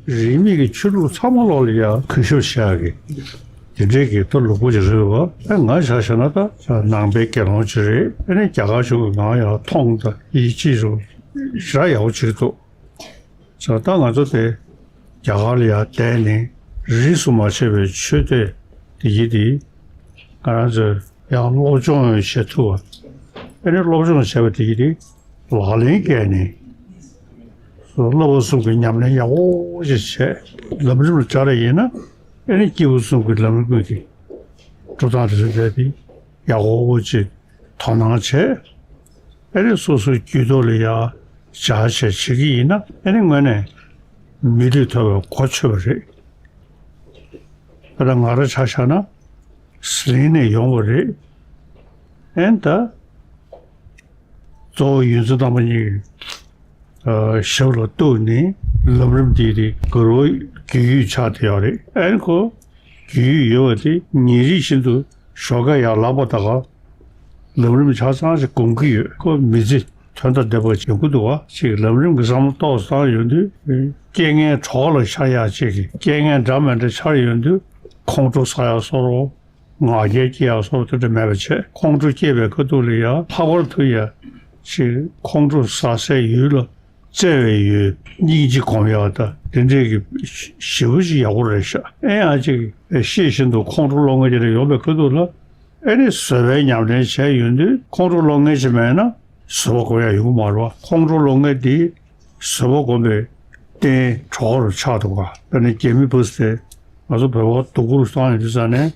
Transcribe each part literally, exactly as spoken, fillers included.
རིས་མེད་ཀྱི་ཆོས་ལུགས་ཚང་མ་ལོག་ལ་ཡ་གུས་ཞབས་བྱ་གི། དེ་འདྲའི་གི་ད་ལུག་པོ་ཅིག་རེད་བ། ཨེ་ང་ཆ་བཞག་ན་ད་ནང་པའི་དགེ་སློང་ཅིག་རེད། ཨེ་ནས་རྒྱ་གར་གཞུང་གི་ནང་ཡང་མཐོང་དང་ཡིད་ཆེས་རུ་ཞེ་དྲག་ཡག་པོ་བྱེད་ཀྱི་འདུག། ས་ད་ང་ཚོ་དེ་རྒྱ་གར་ལ་ཡ་བསྡད་ནས་རིས་སུ་མ་ཆད་པའི་ཆོས་དད་དེ་ཡིད་དེ་ང་རང་ཚོས་ཡང་སློབ་སྦྱོང་བྱེད་ཐུབ་པ། ཨེ་ནས་སློབ་སྦྱོང་བྱས་པ་དེ་ཡིན་དེ་ལག་ལེན་བཀལ་ནས་བསླབ་པ་གསུམ་གྱི་ཉམས་ལེན་ཡག་པོ་ཞིག་བྱས། ལམ་རིམ་ལ་སྦྱར་བ་ཡིན་ན་ཨེ་ནས་སྐྱེས་བུ་གསུམ་གྱི་ལམ་རིམ་ཀུན་གྱི་སྒྲུབ་སྟངས་དེ་ཚོ་བྱས་ཏེ་ཡག་པོ་ཅིག་དོ་སྣང་བྱས། ཨེ་ནས་སོ་སོའི་རྒྱུད་ཐོག་ལ་ཡ་སྦྱར་བྱས་བྱེད་ཀྱི་ཡིན་ན་ཨེ་ནས་དངོས་གནས་མི་ལུས་ཐོབ་པའི་གོ་ཆོད་པ་རེད། ད་ལྟ་ང་རང་ཆ་བཞག་ན་ཟི་ལིང་ནས་ཡོང་བ་རེད། ཨེ་ད་གཙོ་བོ་ཡོན་ཚོ་རྣམ་པ་གཉིས་ཀྱི་ཞབས་ལ་གཏུགས་ནས་ལམ་རིམ་འདི་དེ་གུ་རུ་རྒྱུས་ཡོད་ཆགས་བསྡད་ཡོད་རེད། ཨེ་ཁོ་རྒྱུས་ཡོད་པ་དེ་ཉིན་རེ་བཞིན་དུ་ཞོགས་ཀ་ཡར་ལངས་པ་དང་ལམ་རིམ་ཆ་ཚང་ཞིག་སྒོམ་གྱི་ཡོད། ཁོ་མི་ཚེ་དོན་དང་ལྡན་པ་ཡོང་གི་འདུག་བ། ཅིག་ལམ་རིམ་གྱི་བསམ་བློ་ཏོག་ཙམ་ཡོང་དུས་རྐྱེན་ངན་གྲོགས་ལ་ཤར་ཡག་ཅིག་གི་རྐྱེན་ངན་འདྲ་མི་འདྲ་ཤར་ཡོང་དུས་ཁོང་ཁྲོ་ཟ་ཡག་བཟོ་འདྲ། ང་རྒྱལ་སྐྱེ་ཡག་བཟོ་འདྲ་དེ་འདྲ་མེད་པ་བྱས། ཁོང་ཁྲོ་སྐྱེས་པའི་ཁ་ཐུག་ལ་ཡ་ལྷག་པར་དུ་ཡ་ཅིག་ཁོང་ཁྲོ་ཟ་སའི་ཡུལ་ལ་བརྩེ་བའི་ཡུལ་སྙིང་རྗེ་སྒོམ་ཡག་དང་དེ་འདྲའི་གི་ཞེ་པོ་ཅིག་ཡག་པོ་རེད་ཤག། ཨེ་ཡང་ཅིག་ཤེས་བཞིན་དུ་ཁོང་ཁྲོ་སློང་མཁན་ཅིག་ཡོང་པའི་ཁ་ཐུག་ལ་ཨེ་ནི་བཟོད་པའི་ཉམས་ལེན་བྱས་ཡོང་དུས་ཁོང་ཁྲོ་སློང་མཁན་ཅིག་མེད་ན་བཟོད་པ་སྒོམ་ཡག་ཡོང་གི་མ་རེད་བ། ཁོང་ཁྲོ་སློང་མཁན་དེ་བཟོད་པ་སྒོམ་པའི་རྟེན་གྲོགས་རུ་ཆགས་འདུག་ག། དཔེར་ན་རྒྱ་མི་བུ་ཚོ་དེ་ང་ཚོ་བོད་པ་སྡུག་གུ་རུ་བཏང་ཡོང་དུས་ཙ་ནས་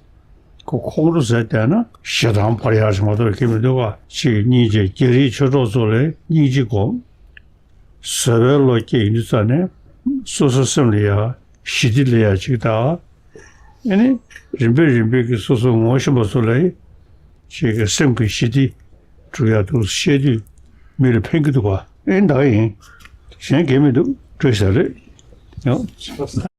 ཁོ་ཁོང་ཁྲོ་ཟ་བསྡད་ན་ཞེ་སྡང་བར་ཡག་ཞིག་མ་གཏོགས་སྐྱེ་མི་འདུག་ག། ཅིག་སྙིང་རྗེ། རྒྱ་རིགས་ཆོས་གྲོགས་ཚོ་ལ་སྙིང་རྗེ་སྒོམ། བཟོད་པའི་བློ་སྐྱེ་ཡོང་དུས་ཙ་ནས་སོ་སོ་སེམས་ལ་ཡ་ཞི་བདེ་སླེབས་ཡག་ཅིག་དང་། ཨེ་ནི་རིམ་པས་རིམ་པས་ཀྱི་སོ་སོ་ངོ་ཤེས་པ་ཚོ་ལ་ཅིག་གི་སེམས་ཀྱི་ཞི་བདེ་སྒྲུབ་ཡག་འདུག་བཤད་དུས་མི་ལ་ཕན་གྱི་འདུག་ག། ཨེ་ད་ཡིན། གཞན་གལ་མི་འདུག། བཀྲ་ཤིས་བདེ་ལེགས། ཡང་།